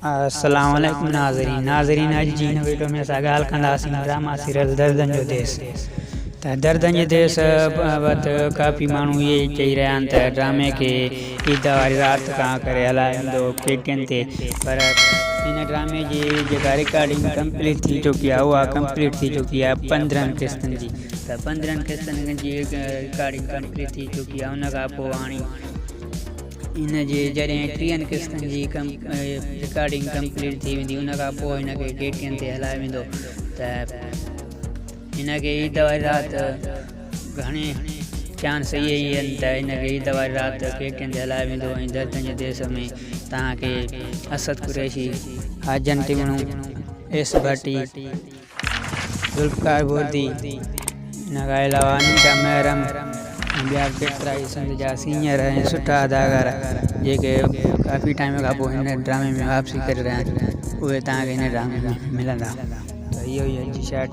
السلام عليڪم ناظرين ناظرين اڄ جي هن ويڊيو ۾ اسان ڳالهه ڪنداسين ڊراما سيريل دردن جو ديس ته دردن جي ديس بابت ڪافي ماڻهو اهي چئي رهيا آهن ته ڊرامي کي عيد واري رات کان ڪري هلايو ويندو ڪي ٽي اين تي پر هن ڊرامي جي جيڪا رڪارڊنگ ڪمپليٽ ٿي چڪي آهي اها ڪمپليٽ ٿي چڪي آهي 15 قسطن جي ته 15 قسطن جي رڪارڊنگ ڪمپليٽ ٿي چڪي آهي ان کان پوء هاڻي ان جي جڏهن ٽيهن قسطن جي رڪارڊنگ ڪمپليٽ ٿي ويندي ان کان پوء هن کي ڪي ٽي اين تي هلايو ويندو ته هن کي عيد واري رات گهڻي چانس اهي ئي آهن ته هن کي عيد واري رات ڪي ٽي اين تي هلايو ويندو ۽ دردن جي ديس ۾ توهان کي اسد قريشي، حاجن ٽمڻو، ايس ڀٽي، ذوالفقار بردي، ان کان علاوه انيتا محرم ۽ ٻيا به ڪيترائي سنڌ جا سينئر ۽ سٺا اداڪار جيڪي ڪافي ٽائيم کان پوء هن ڊرامي ۾ واپسي ڪري رهيا آهن اهي توهان کي هن ڊرامي ۾ ملندا ته اهو ئي اڄ جي شارٽ.